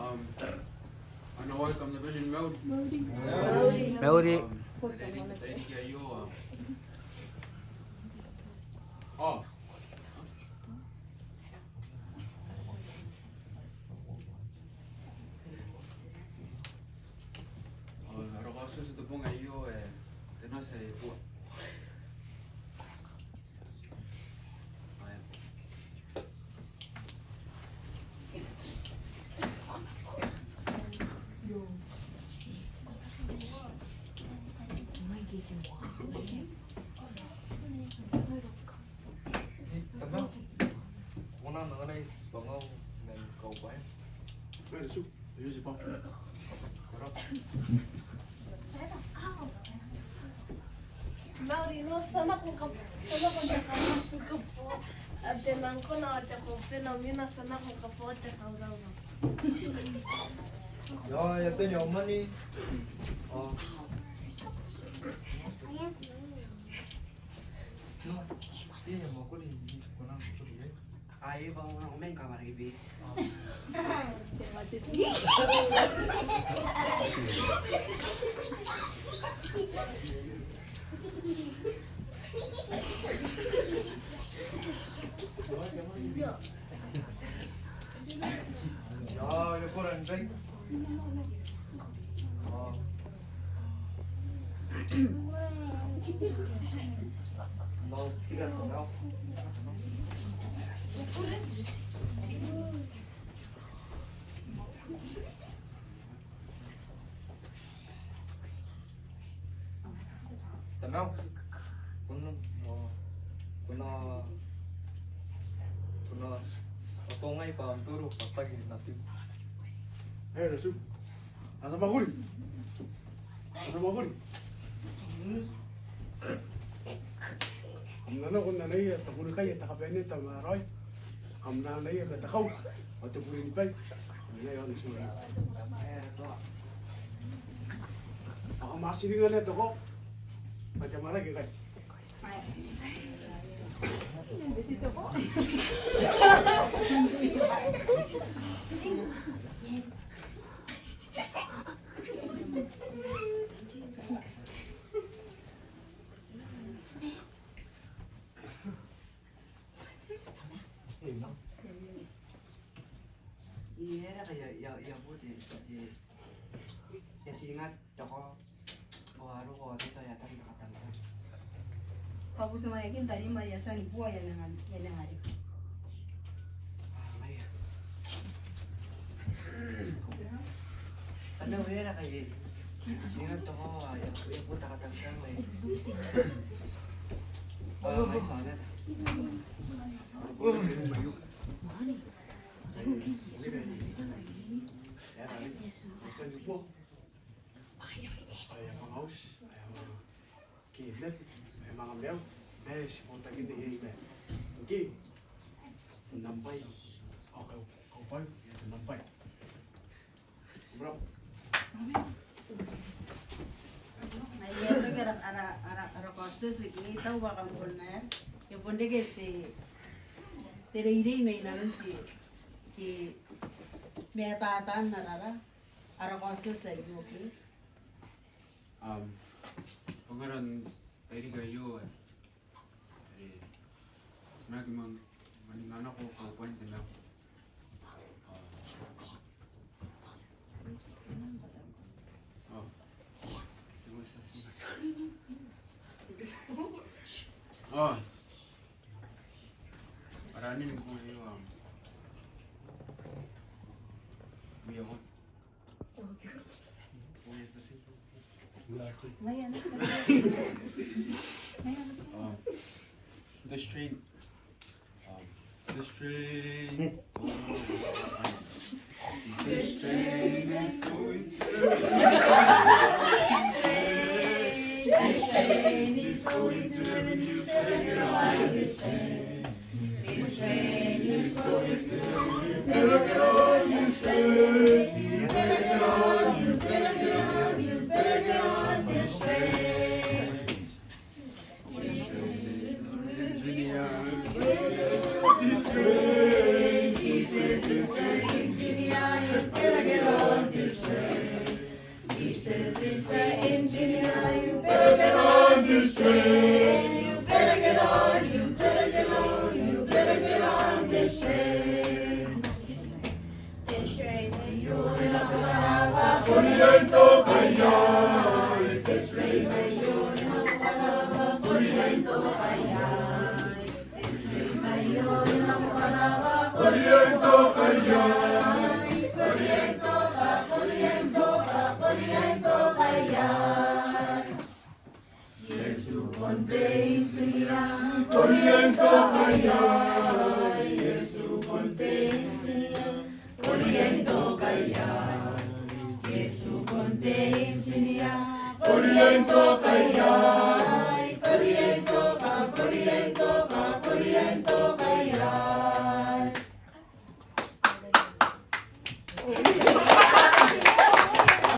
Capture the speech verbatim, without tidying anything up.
Um, ana wai kam na bane ni mauri. Mauri. Mauri. Um, e reke n te tairiki aio, um, ao ao ara kaotioti n te bong aio, e, te nati ae bua. Tamau, ko na anganai tibwangau man kaubwaia? Ko na anganai tibwangau? Mauri, no, ti a nako n kab-, ti a nako n te kauoua. Ao te nang kona ao te kobena, mena ti a nako n kabooa te kauraura. Ia, ia, tei, ia, mani. Ao. No, e a mwakuri, ko na mwakuri, e? Ai, bwa ko na, ko mena ni kawaraki bwa Tamau, ko na, ko na, ko na atongai bwa am toro bwa tiaki natim. E, natim. Ti a mwakuri. Ti a mwakuri. Kam na nako n anaia te kunnikai ae te kabanea n tamaroa. Kam na anaia ma te kau ao te bure ni bai. Kam na anaia ao te bure ni bai. Ao kam a tiringa naba te kau bwa te maraki ngkai. Ia, e raka, ia, ia, ia, bo te, te, ia, tiringa te kau. Ao a roko ao a reta, e a tari n te katangitang. Kabutimwaeakin tari ma ria tia ni bua, e a manga, e a manga reke. Ao ngaia. Ana wera kai e. Tiringa te kau, e a, e a bo te katangitang, e. Ao ngaia, ao ngaia. Ao e a manga auti, ao e a manga, ke mate, ao e a manga maiu, ma e ti botaki n te iai ma. Ngke, n am bwai, ao kau, kaubwai, n am bwai. Bravo. Ai, e a toki ara, ara, ara, ara kaotioti ke tau bwa kam bon na, e bon reke te, te reirei mai nanon te, ke, ma e tatanna rara. Ara kaotioti aio, okay? Um, bwa ngaia n te tairiki aio, e, are ti na aki man, maninga nako kaubwain te maiu. Um, oh. Oh. Ara anene ni bong aio, um, we are one. Um, this train, um, this train, this train is going to, this train is going to heaven. You better get on this train. This train is going to, you better get on this train. You better get on, you better get on, you better get on this train. This train is going to, Jesus is taking me on. You better get this train. You better get on, you better get on, you better get on this train. Iesu bon te intinia, korean to kaia. Iesu bon te intinia, korean to kaia. Iesu bon te intinia, korean to kaia. Korean to ka, korean to ka, korean to kaia.